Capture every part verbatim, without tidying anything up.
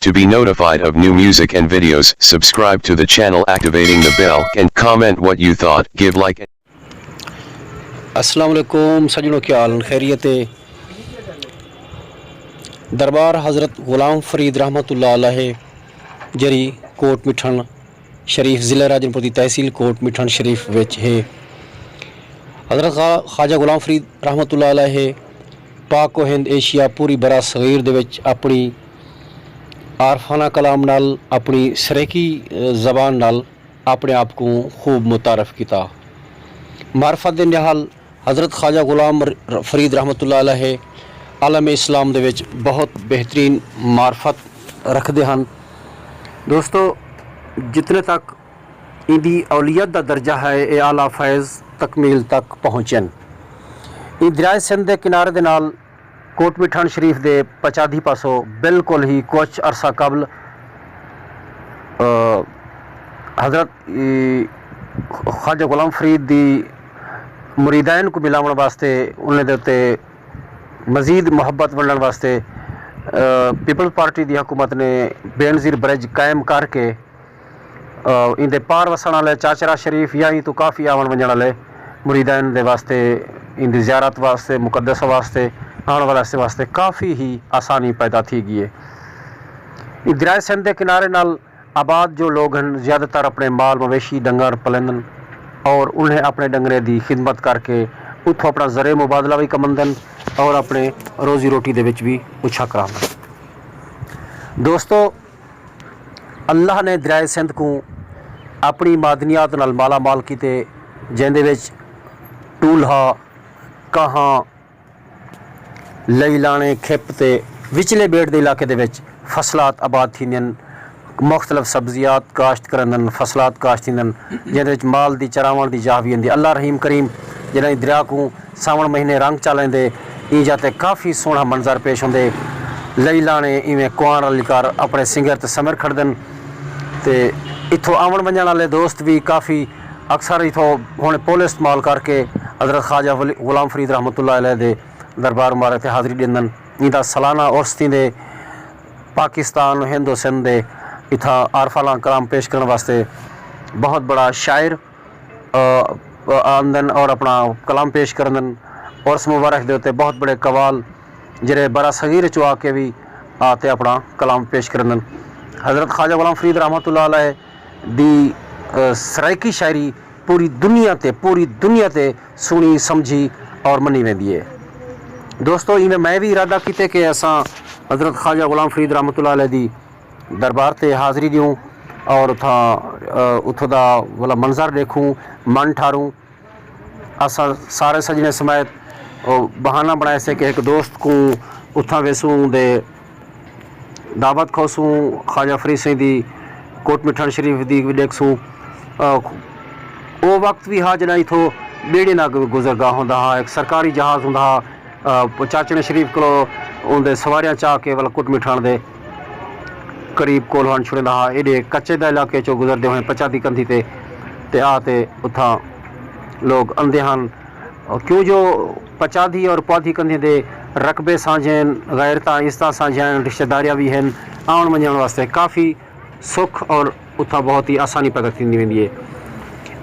To be notified of new music and videos, subscribe to the channel, activating the bell, and comment what you thought. Give like. السلام علیکم سجݨو، کیا حال ہن؟ خیریت ہے؟ دربار حضرت غلام فرید رحمۃ اللہ علیہ جری کوٹ مٹھݨ شریف، ضلع راجن پور دی تحصیل کوٹ مٹھݨ شریف وچ ہے۔ حضرت خواجہ غلام فرید رحمۃ اللہ علیہ پاک و ہند، ایشیا، پوری برا صغیر دے وچ اپݨی عارفانہ کلام نال، اپݨی سرائیکی زبان نال اپݨے آپ کوں خوب متعارف کیتا۔ معرفت دے نہال حضرت خواجہ غلام فرید رحمۃ اللہ علیہ عالم اسلام دے وچ بہت بہترین معرفت رکھدے ہن۔ دوستو، جتنے تک ایندی اولیت دا درجہ ہے، اے اعلیٰ فیض تکمیل تک پہنچن۔ ایں دریائے سندھ دے کنارے دے نال کوٹ مٹھݨ شریف دے پچادھی پاسوں بالکل ہی کچھ عرصہ قبل حضرت خواجہ غلام فرید دی مریدائن کوں ملاوݨ واسطے، انہیں دے اتے مزید محبت ونڈݨ واسطے پیپلز پارٹی دی حکومت نے بینظیر برج قائم کر کے ایندے پار وسݨ آلے چاچرا شریف یا ایں توں کافی آوݨ ونڄݨ آلے مریدین دے واسطے، ایندی زیارت واسطے، مقدسہ واسطے، آوݨ والے عرصے واسطے کافی ہی آسانی پیدا تھی ڳئی ہے۔ ایں دریائے سندھ دے کنارے نال آباد جو لوگ ہن، زیادہ تر اپݨے مال مویشی، ݙنگر پلیندن اور انہیں اپݨے ݙنگریں دی خدمت کر کے اتھوں اپݨا زرعی مبادلہ وی کمندن اور اپݨے روزی روٹی دے وچ وی اچھا کراندن۔ دوستو، اللہ نے دریائے سندھ کوں اپݨی معدنیات نال مالا مال کیتے، جیندے وچ ٹولھا، کاہاں، لئی لاݨے، کھپ تے وچلے ٻیٹ دے علاقے دے وچ فصلات آباد تھیندین، مختلف سبزیات کاشت کریندن، فصلات کاشت تھیندن، جیندے وچ مال دی چراوݨ دی جاہ وی ہوندی۔ اللہ رحیم کریم جݙاں ایں دریا کوں ساوݨ مہینے رنگ چا لیندے، ایں جاہ تے کافی سوہݨا منظر پیش ہوندے۔ لئی لاݨے ایویں کوہاں رل کر اپݨے سنگر تے سمر کھڑدن تے اتھوں آوݨ ونڄݨ آلے دوست وی کافی اکثر اتھوں ہݨ پل استعمال کر کے حضرت خواجہ ولی غلام فرید رحمۃ اللہ علیہ دے دربار مبارک تے حاضری ݙیندن۔ ایندا سالانہ عرس تھیندے۔ پاکستان، ہند و سندھ دے اتھاں عارفانہ کلام پیش کرݨ واسطے بہت بڑا شاعر آندن اور اپݨا کلام پیش کریندن۔ عرس مبارک دے اتے بہت بڑے قوال جیڑھے برا صغیر چوں آ کے وی آ تے اپݨا کلام پیش کریندن۔ حضرت خواجہ غلام فرید رحمۃ اللہ علیہ دی سرائیکی شاعری پوری دنیا تے پوری دنیا تے سݨی، سمجھی اور منی ویندی ہے۔ دوستو، ایویں میں وی ارادہ کیتے کہ اساں حضرت خواجہ غلام فرید رحمۃ اللہ علیہ دی دربار تے حاضری ݙیوں اور اتھاں اتھوں دا ولا منظر ݙیکھوں، من ٹھاروں۔ اساں سارے سڄݨے سمیت او بہانہ بݨائے سے کہ ہک دوست کوں اتھاں ویسوں دے دعوت کھوسوں، خواجہ فرید سئیں دی کوٹ مٹھݨ شریف دی وی ݙیکھسوں۔ او وقت وی ہا جݙاں اتھوں ٻیڑی نہ گزر گا ہوندا ہا، ہک سرکاری جہاز ہوندا ہا۔ چاچݨے شریف کولو اوندے سواریاں چا کے ولا کوٹ مٹھݨ دے قریب کول ہن چھڑیندا ہا۔ ایݙے کچے دا علاقے چوں گزردے ہوئے پچادھی کندھی تے تے آ تے اتھاں لوگ اندے ہن۔ کیوں جو پچادھی اور پوادھی کندھیں دے رقبے سانجھے ہن، غیرتاں عزتاں سانجھیاں ہن، رشتہ داریاں وی ہن، آوݨ ونڄݨ واسطے کافی سکھ اور اتھاں بہت ہی آسانی پیدا تھیندی ویندی ہے۔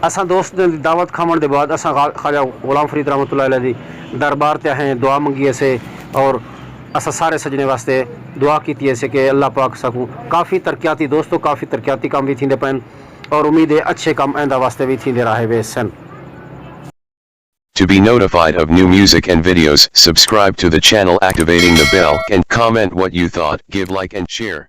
اساں دوست دی دعوت کھاوݨ دے بعد اساں خواجہ غلام فرید رحمۃ اللہ علیہ دی دربار تے آئے، دعا منگی اسے اور اساں سارے سڄݨے واسطے دعا کیتی اسے کہ اللہ پاک ساکوں کافی ترقیاتی، دوستو، کافی ترقیاتی کم وی تھیندے پئن اور امید ہے اچھے کم آئندہ واسطے وی تھیندے راہے ویسن۔ To be notified of new music and videos, subscribe to the channel, activating the bell, and comment what you thought, give like and share.